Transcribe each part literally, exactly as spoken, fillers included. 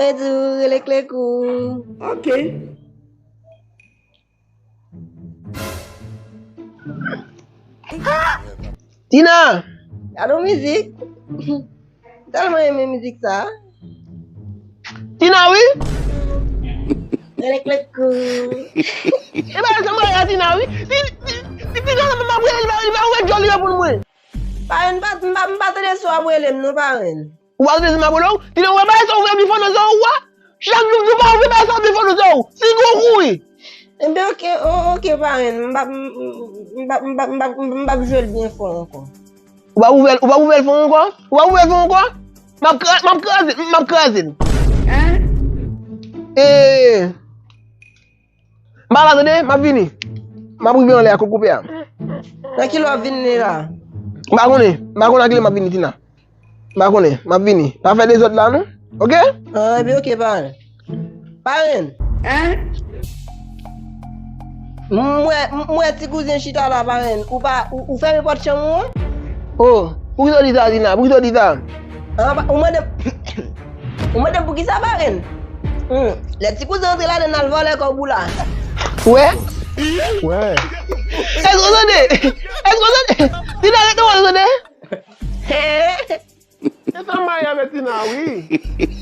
Mwen di w rele Klekou. Ok. Tina! Gade yon mizik. M tèlman renmen mizik sa. Tina, wi. Rele Klekou. E ba sa mwen a Tina, wi. Ti, ti, ti, ti, Tina, m ap rele, li pa, li pa ouvè djòl li reponn mwen. Parenn, m pa, m pa, m pa tande si w ap rele m non, parenn. Ou pa tande si m ap rele w? Tina, ou wè bagay sa ou fè defann nan zò ou a? Chak jou m di w pa ouvè bagay sa ou defann nan zò ou. Sigo kouri. Enben, ok, o-, ok, parenn. M p ap, m p ap, m p ap, m p ap, m p ap jwe l byen fò ankò. Ou pa ouvè l, ou pa ouvè l fò ankò? Ou pa ouvè l fò ankò? M ap kra-, m ap kraze, m ap kraze l. Hein? E, m pa la tande, m ap vini. M ap rive anlè a kot koupe a. Nan kilè w ap vini la? M pa konnen, m pa konnen a kilè m ap vini, Tina. M pa konnen, m ap vini. Pa fè dezòd la, non? Ok? Ah, ebyen, ok, parenn. Parenn. Hein? M wè, m wè ti kouzen chita la, parenn. Ou pa, ou, ou fèmen pòt chanm ou an? Oh, poukisa w di sa, Tina? Poukisa w di sa? Ah, pa, ou mande m, ou mande m poukisa, parenn? Hmm, lè ti kouzen antre ladann al vòlè kòb ou la. Ou wè? Ou wè? Èske w tande? Èske w tande? Tina, ret nan wòl ou tande? E sa m mayi avèk Tina, wi.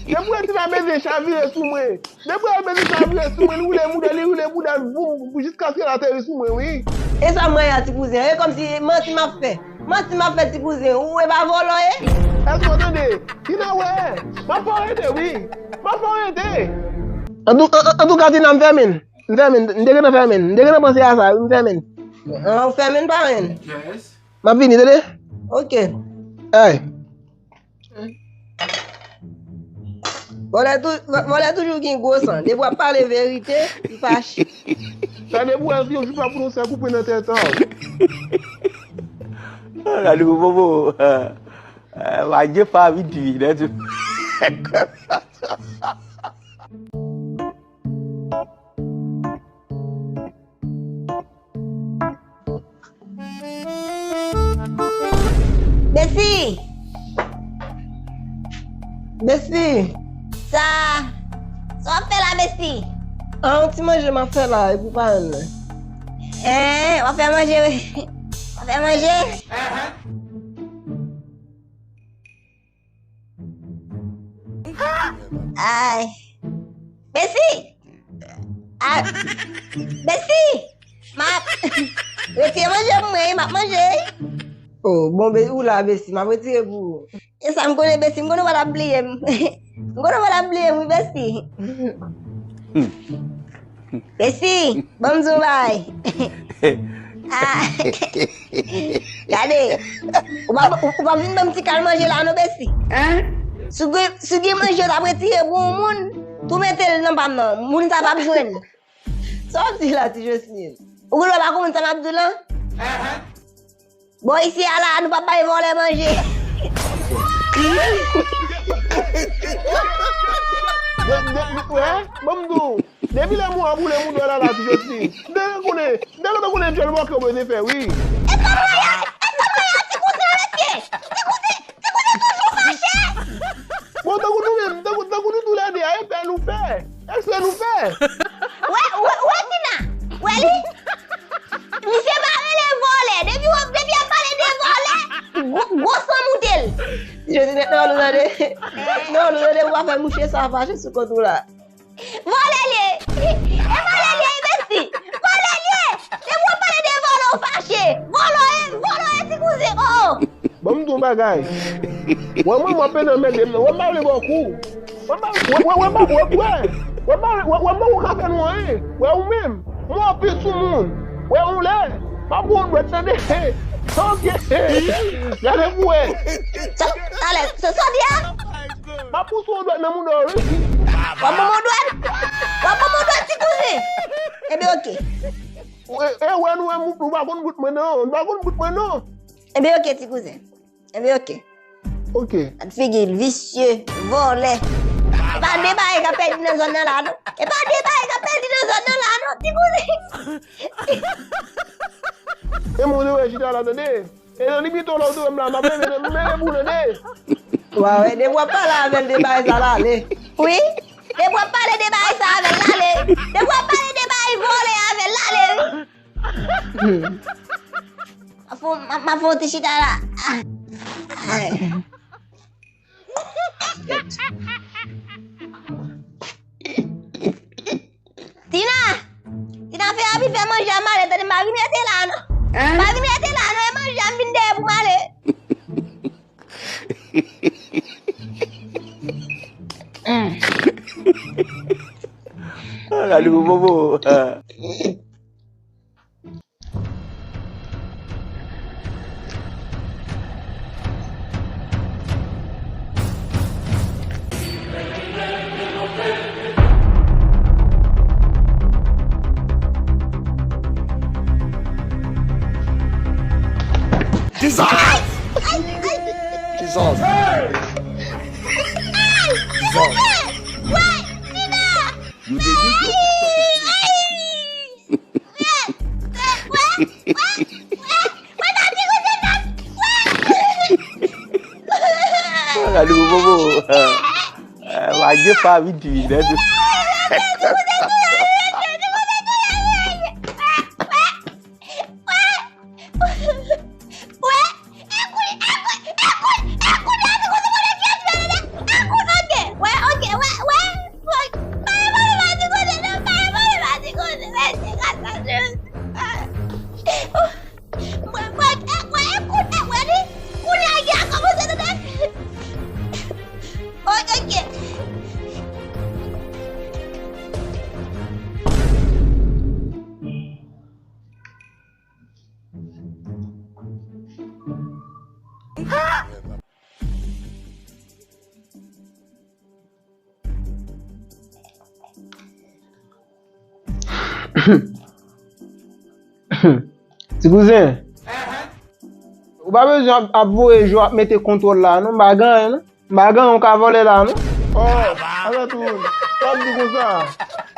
Depi w wè Tina bezwen chavire sou mwen. Depi w wè l bezwen chavire sou mwen, li woule bouda, li woule bouda l, voum, jiskaske l ateri sou mwen, wi. E sa m mayi a ti kouzen. E kòmsi manti m ap fè. Manti m ap fè ti kouzen. Ou e pa vòlò ye? Èske w tande? Tina wè. M ap fè w rete, wi. M ap fè w rete. Antou-, an, an, antouka, Tina, m fèmen. M fèmen. M te gentan fèmen. M te gentan panse a sa, wi, m fèmen. An, ou fèmen, parenn? Yes. M ap vini, tande? Ok. Ay. Vòlè tou-, vò-, vòlè toujou gen gwo san. Depi w ap pale verite, li fache. Sa depi w wè l, yon jou pa pwononse a koupe nan tèt an. Gade pou bobo. Adye pa vin di nan tou. Besi! Besi! Sa, sa w ap fè la, Besi? Ah, yon ti manje m ap fè la, e pou parenn nan. Eh, w ap fè manje, w ap fè manje? Ay. Besi! Ah, Besi! M ap retire manje pou mwen, m ap manje. Oh, bon, be, ou la, Besi, m ap retire pou ou. E sa, m konnen, Besi, m konnen w pa t ap bliye m. M konnen w pa t ap bliye m, wi, Besi. Besi, ban m di w bagay. Ah. Gade, ou pa, ou, ou pa vin ban m ti kal manje la non, Besi. Si w gen, si w gen manje w t ap retire pou yon moun, tou mete l nan pa m nan. Moun sa p ap jwenn. Sa w ap di la, ti Josline? Ou gen dwa pa konprann sa m ap di w lan? Bon, isi a la, nou p ap bay vòlè manje. De, de, de, wè, ban m di w, depi lè mwen ap boule mouda la la, ti Josline. M te konnen, m te konnen dyòl bòkè w bezwen fè, wi. E pa mwen, e pa mwen, ti kouzen mesye. Ti kouzen, ti kouzen toujou fache. Bon, tankou nou menm, tankou, tankou nou toulède a, e fè nou fè. Èske nou fè? Wè, wè, wè Tina. Wè li. Misye pa rele vòlè. Depi w, depi y ap pale de vòlè, gwo, gwo san moute l. Jezi nèt nan nou tande. Nan nou tande, ou pa fè mouche sa fache sou kont ou la. Vòlè l ye. E vòlè l ye, Besi. Vòlè l ye. Depi w ap pale de vòlè, ou fache. Vòlè, vòlè, ti kouzen. Oh, oh. Ban m di w yon bagay. Wè mwen, mwen apenan mèt de m nan. Wè m pa vle ba w kou. Wè m pa, wè, wè, wè m pa, wè, wè, wè m pa, wè, wè m pa ou ka fè nou anyen. Wè ou menm. Mwen anpil sou moun. Wè ou lè. M ap pran yon dwèt tande. Ok. Gade pou wè. Sa, talè, se sa w di a? M ap pouse yon dwèt nan mouda w, wi. W ap ban m yon dwèt? W ap ban m yon dwèt, ti kouzen? Ebyen, ok. E, e, wè nou, wè, nou pa konn bout mwen, non. Nou pa konn bout mwen, non. Ebyen, ok, ti kouzen. Ebyen, ok. Ok. Gad figi l, visye, vòlè. E pa de bagay k ap pèdi nan zòn nan la, non. E pa de bagay k ap pèdi nan zòn nan la, non, ti kouzen. E moun yo wè chita la, tande. E nan limite w la, w te wè m la, m ap leve, m leve pou w, tande. Wa wè, depi w ap pale avè l de bagay sa, l ale. Wi. Depi w ap pale de bagay sa avè l, l ale. Depi w ap pale de bagay vòlè avè l, l ale wi. Hmm. M ap fè, m ap, m ap fè yon ti chita la. Ah. Ay. Tina! Tina, fè rapid, fè manje a m ale, tande, m pa vin rete la non. M pa vin rete la non, e manje a m vin dèyè pou m ale. Ah, gade pou bobo. Jesus! Jesus! Jesus! Gade pou bobo. Wa gen pa vin ti vin. Ti kouzen, ou pa bezwen ap, ap voye jou ap mete kontwòl la non, m pa gen anyen non. M pa gen anyen ou ka vòlè la non. Oh, atè tou, w ap di konsa.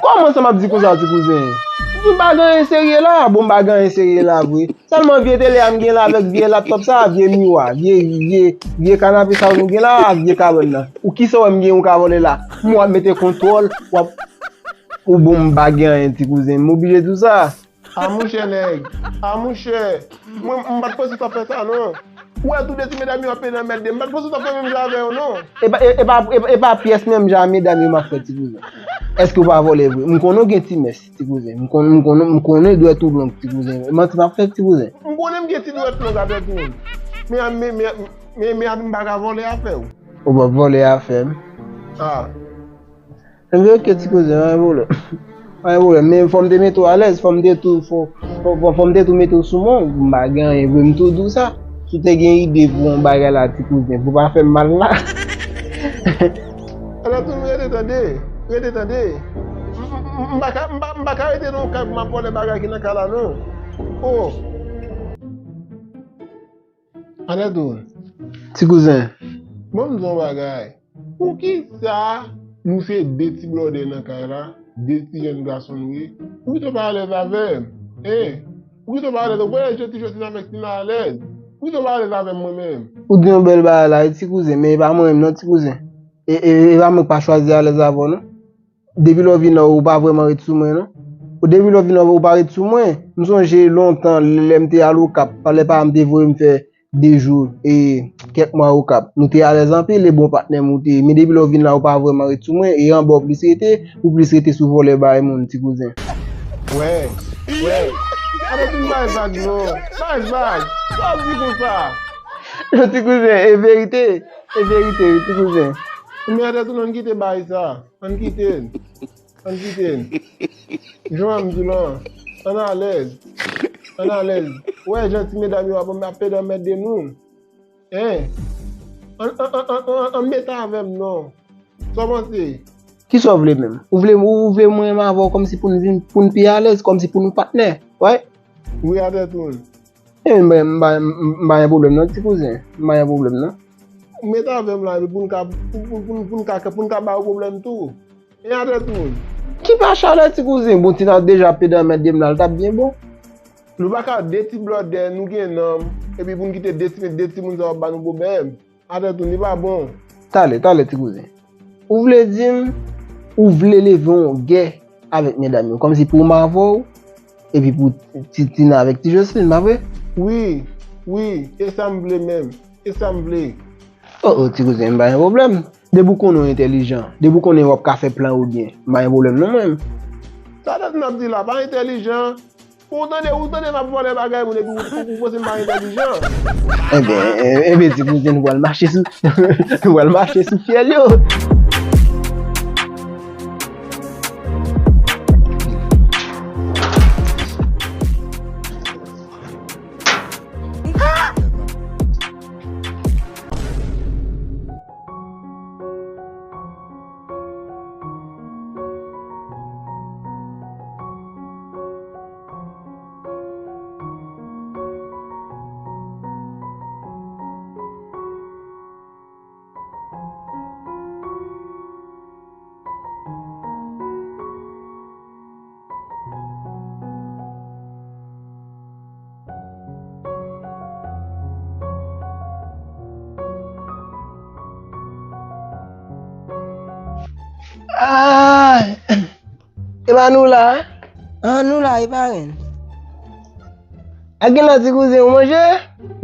Kòman sa m ap di konsa, ti kouzen? M pa gen anyen serye la. Bon, m pa gen anyen serye la vre. Sèlman vye tele a m gen la avèk vye laptòp sa, vye miwa, vye, vye, vye kanape sa nou gen la, ak vye kabann nan. Ou kisa w wè m gen ou ka vòlè la? M w ap mete kontwòl, w ap, ou bon, m pa gen anyen, ti kouzen. M oblije di w sa. A monchè nèg, a monchè, mwen m pa t panse w t ap fè sa non. Ou wè tou de ti medam yo ap pede anmède m, m pa t panse w t ap fè menm jan avè yo non. E pa, e, e pa, e, e pa pyès menm jan a medam yo m ap fè, ti kouzen. Èske w pa vòlè vre? M konnen w gen ti mès, ti kouzen. M konnen, m konnen, m konnen dwèt ou long, ti kouzen. Manti m ap fè, ti kouzen. M konnen m gen ti dwèt long avèk ou. Men, men, men, men, men m pa ka vòlè afè w. Ou p ap vòlè afè m. Ah. Ebyen, oke, ti kouzen, pa gen pwoblèm. Pa gen pwoblèm, men fò m te mete w alèz, fò m te tou, fò, fò, fò, fò m te tou mete w sou men w, m pa gen anyen vre, m tou di w sa. Si w te gen ide pou yon bagay la, ti kouzen, pou w pa fè m mal la. Ala tou, rete tande, rete tande. M, m, m, m pa ka, m pa, m pa ka rete nan yon kay pou m ap vòlè bagay ki nan kay la, non. Oh. Alèdo. Ti kouzen. Ban m di w yon bagay. Poukisa nou se de ti blòdè nan kay la, de ti jèn gason nou ye? Poukisa w pa alèz avè m? Hein? Poukisa w pa alèz? Ou wè jan ti Josina avèk Tina alèz? Poukisa w pa alèz avè m mwen menm? Ou di yon bèl bagay la, wi, ti kouzen, men e pa mwen menm non, ti kouzen. E, e, e pa mwen k pa chwazi alèz avè w non. Depi lè w vin la, ou pa vrèman ret sou mwen, non. Depi lè w vin la, ou pa ret sou mwen. M sonje lontan, lè m te al Okap, lè papa m te voye m fè de jou, e, kèk mwa Okap. Nou te alèz anpil, e bon patnè m ou te ye. Men depi lè w vin la, ou pa vrèman ret sou mwen, e anba w plis rete, ou plis rete sou vòlè bay moun, ti kouzen. Wè, wè. Arete vin bay vag, non. Bay vag. Sa w ap di konsa? Non, ti kouzen, e verite. E verite, wi, ti kouzen. Men arete, non, kite bay sa. Ann kite l. Ann kite l. Jan m di w lan, ann alèz. Ann alèz. Ou wè jan ti medam yo ap, ap pede anmède nou? Hein? Ann, ann, ann mete avè m non. Sa w panse? Kisa w vle menm? Ou vle, ou vle mwen renmen avè w kòmsi pou n vin, pou n pi alèz, kòmsi pou nou patnè? Wè? Wi, atè tou. E, m pa, m pa, m pa gen pwoblèm non, ti kouzen. M pa gen pwoblèm non. Ou mete avè m la, epi pou n ka, pou, pou, pou, pou n ka, pou n ka ba yo pwoblèm tou. E atè tou. Ki pa chalè, ti kouzen? Bon, Tina deja ap pede anmède m la, l t ap byen bon. Nou pa ka de ti blòdè, nou gen nanm, epi pou n kite de ti, de timoun sa yo ap ba nou pwoblèm. Atè tou, li pa bon. Talè, talè, ti kouzen. Ou vle di m, ou vle leve yon gè avèk medam yo. Kòmsi pou m avè w, epi pou Ti, Tina avèk Ti Jocelyn, pa vre? Wi, wi, e sa m vle menm. E sa m vle. Oh, oh, ti kouzen, m pa gen pwoblèm. Depi w konnen w entèlijan, depi w konnen w ap ka fè plan ou byen, m pa gen pwoblèm non mwen. Sa dat m ap di la, pa entèlijan. Ou tande, ou tande m ap vòlè bagay moun epi ou, ou, ou panse m pa entèlijan. Enben, e, enben, ti kouzen, nou pral mache sou, nou pral mache sou fyèl yo. Ah! E pa nou la? Ah, nou la, e parenn. A gen la ti kouzen, ou manje?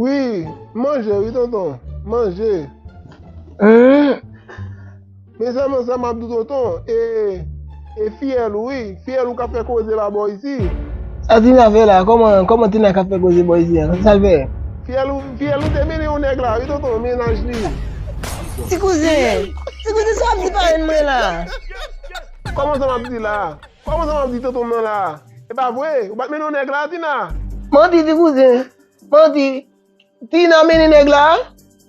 Wi, manje, wi, tonton. Manje. Hmm. Men sèlman sa m ap di w, tonton, e, e fiyèl ou, wi. Fiyèl ou k ap fè koze la bò isi. Sa Tina fè la? Kòman, kòman Tina k ap fè koze bò isi an? Sa l fè? Fiyèl ou, fiyèl ou te mennen yon nèg la, wi, tonton, mennaj li. Ti kouzen, ti kouzen, sa w ap di parenn mwen la? Kòman sa m ap di la? Kòman sa m ap di tonton m nan la? E pa vre? Ou pa t mennen yon nèg la, Tina? Manti, ti kouzen. Manti. Tina mennen nèg la?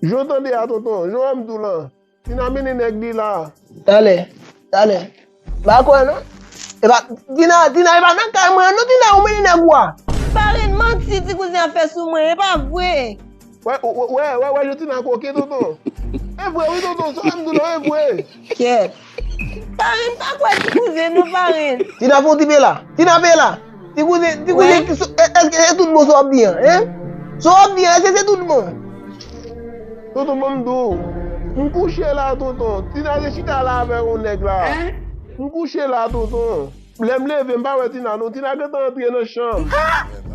Jan w tande a, tonton. Jan w wè m di w lan. Tina mennen nèg li la. Talè. Talè. M pa kwè non. E pa, Tina, Tina, e pa nan kay mwen an non, Tina, ou mennen nèg ou a. Parenn, manti ti kouzen an fè sou mwen, e pa vre. Wè, wè, wè, wè, wè, jan Tina koken, tonton. E vre, wi, tonton, sa w wè m di w lan, e vre. Kèt. Parenn, pa kwè ti kouzen non, parenn. Tina fè yon ti pe la. Tina pe la. Ti kouzen, ti kouzen, wè. Èske se tout bon sa w ap di an, en? Sa w ap di an, èske se tout bon? Tonton, ban m di w. M kouche la, tonton. Tina te chita la avè yon nèg la. M kouche la, tonton. Lè m leve, m pa wè Tina, non. Tina gentan antre nan chanm.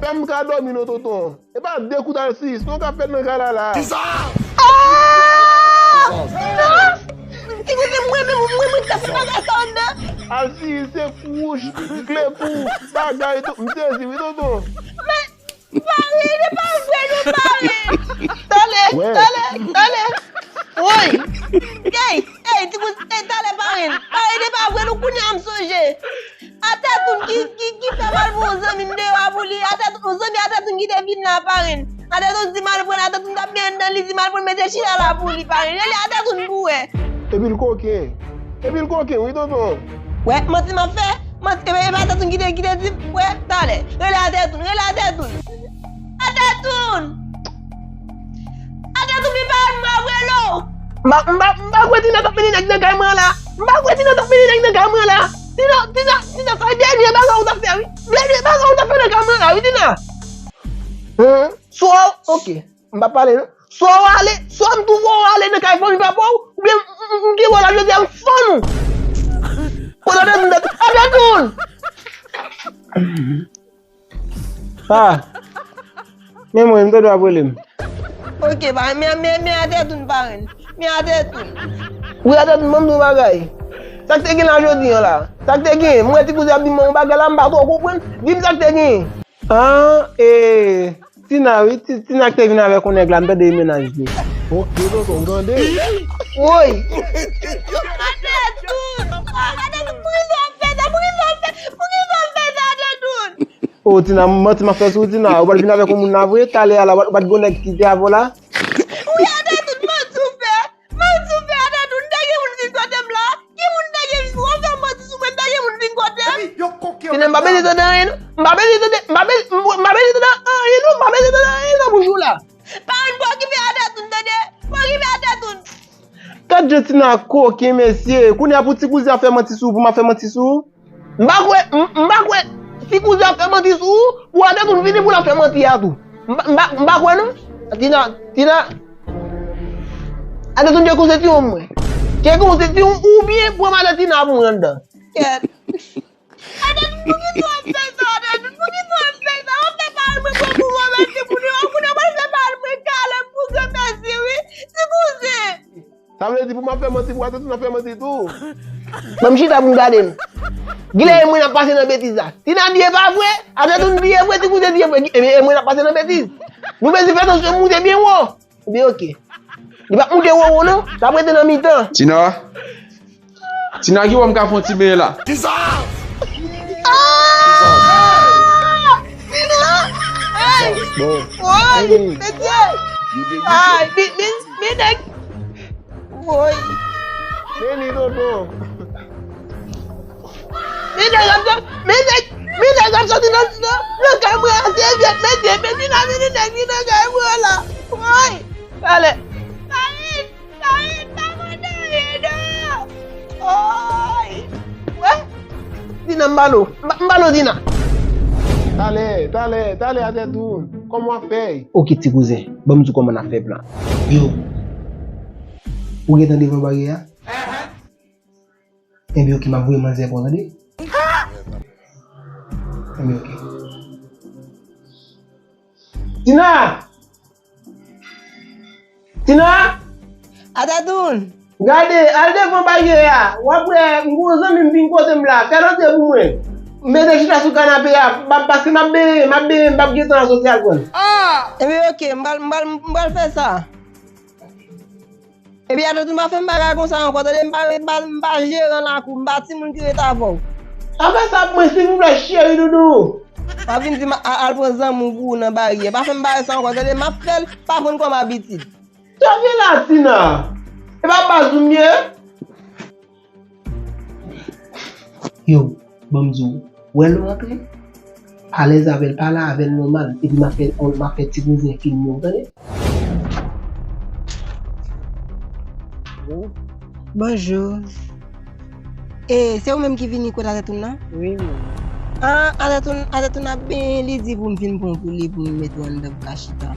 Fè m ka dòmi, non, tonton. E pa de kout alsiyis non k ap fèt nan kay la la. Kisa? Ah! Tina! Ti kouzen, mwen menm, mwen, mwen ta fè bagay sa anndan. Alsiyis, se kouch, klekou, bagay, tou. M sezi, wi, tonton. Men, parenn, e pa vre, non, parenn. Talè, talè, talè. Woy! Ey, ey, ti kouzen, ey, talè, parenn. Parenn, e pa vre, non, kounye a m sonje. Atètoun ki, ki, ki fè m al pran yon zanmi m deyò a pou li. Atètoun, yon zanmi Atètoun ki te vin la, parenn. Atètoun di m al pran l, Atètoun t ap byen anndan, li di m al pran l, mete chita la pou li, parenn. Rele Atètoun pou wè. Epi l koken. Epi l koken, wi, tonton. Wè, manti m ap fè. Manti, e, e pa Atètoun ki te, ki te di m, wè, talè. Rele Atètoun, rele Atètoun. Atètoun! Atètoun, vin pale m, m ap rele w. M pa, m pa, m pa kwè Tina t ap mennen nèg nan kay mwen la. M pa kwè Tina t ap mennen nèg nan kay mwen la. Tina, Tina, Tina, sa e dènye bagay ou t ap fè, wi. Dènye bagay ou t ap fè nan kay mwen la, wi, Tina. Hen? Swa, ok. M pa pale, non. Swa w ale, swa m twouve w ale nan kay fanmi papa w, oubyen m, m, m, m gen wòl la, jodi a m fann ou. Kote w te vin, Atètoun? Ah. Men mwen, m tande w ap rele m. Ok, ba, men, men, men Atètoun, parenn. Men Atètoun. Wi, Atètoun, ban m di w yon bagay. Sa k te gen la jodi a la? Sa k te gen? M wè ti kouzen ap di m yon bagay la, m pa twò konprann. Di m sa k te gen. Ah, e, Tina, wi, Ti, Tina k te vin avèk yon nèg la, m tande e mennaj li. Ok, tonton, m tande. Woy! Atètoun! Atètoun, poukisa w ap fè sa? Poukisa w ap fè, poukisa w ap fè sa, Atètoun? Oh, Tina, manti m ap fè sou ou, Tina. Ou pa t vin avèk yon moun la vre, talè a la, ou pa t, ou pa t gon nèg ki te avè w la? Wi, Atètoun, manti w fè. Manti w fè, Atètoun, te gen moun vin kote m la. Ki moun te gen vin? Ou fè manti sou mwen, te gen moun vin kote m. Tina, m pa bezwen tande anyen, non. M pa bezwen tande, m pa bezwen, m pa bezwen tande anyen, non. M pa bezwen tande anyen nan bouch ou la. Parenn, pa okipe Atètoun, tande. Pa okipe Atètoun. Gad jan Tina koken, mesye. Kounye a pou ti kouzen ap fè manti sou ou, pou m ap fè manti sou ou. M pa kwè, m, m pa kwè ti kouzen ap fè manti sou ou, pou Atètoun vini pou l ap fè manti a tou. M pa, m pa, m pa kwè non. Tina, Tina. Atètoun te koze ti wonm mwen. Tcheke yon senti oubyen pran madan Tina pou mwen anndan. Kèt. Adan, poukisa w ap fè sa, Adan? Poukisa w ap fè sa? W ap fè pawòl mwen pran pou move timoun yo. Moun yo pral fè pawòl mwen kale pou granmèsi, wi. Ti kouzen. Sa vle di pou m ap fè manti, pou Adan tou n ap fè manti tou. Ban m chita pou m gade l. Genlè e mwen n ap pase nan betiz la. Tina di e pa vre, Adan tou di e vre, ti kouzen di e vre. Ebyen, e mwen n ap pase nan betiz. Nou bezwen fè tansyon moute byen wo. Ebyen, oke. Li p ap moute wo wo non, l ap rete nan mitan. Tina. Tina, ki bò m ka fè yon ti benyen la? Kisa? Ah! Tina! Ay! Bon. Woy, mesye! Ay, mi, mi, mi nèg. Woy. Vini, tonton. Mi nèg ap sot, mi nèg, mi nèg ap soti nan, nan, nan kay mwen an, se vyèt, mesye, men Tina vini nèg li nan kay mwen la. Woy. Talè. Saïd! Saïd, pa mande anyen non. Oy! Wè? Dina, m ba l ou. M ba, m ba l ou, Dina. Talè, talè, talè, atè tou. Kòman w ap fè? Oke, ti kouzen. Ban m di w kòman n ap fè plan. Yo. Ou gentan devan baryè a? Enben, oke, m ap voye manzè pou w, tande? Enben, oke. Dina! Tina! Atatoun! Gade, al devan baryè a. W ap wè, m gon zanmi m vin kote m la. Fè l antre pou mwen. M mete chita sou kanape a, m ap, paske m ap benyen, m ap benyen, m p ap gen tan soti al pran l. Ebyen, oke, m pral, m pral, m pral fè sa. Epi, Atatoun, pa fè m bagay konsa ankò, tande, m pa, m pa, m pa jeran lakou, m pa timoun ki ret avè w. Afè sa pou mwen, silvouplè, cheri doudou. W ap vin di m a-, al pran zanmi w pou ou nan baryè. Pa fè m bagay sa ankò, tande, m ap fè l, pa pran l kòm abitid. Sa w gen la, Tina? E pa baz ou m ye? Yo, ban m di w, wè lè w antre, alèz avè l, pale avè l nòmal, epi m ap fè, m ap fè ti kouzen filme w, tande? Bonjou. E, se ou menm ki vini kot Atatoun nan? Wi, mwen. Ah, Atatoun, Atatoun ap benyen, li di pou m vin pran w pou li, pou m mete w anndan pou ka chita.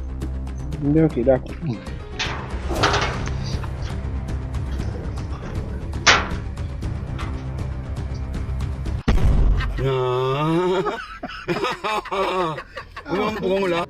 Enben, oke, dakò. Kòman m pran w la?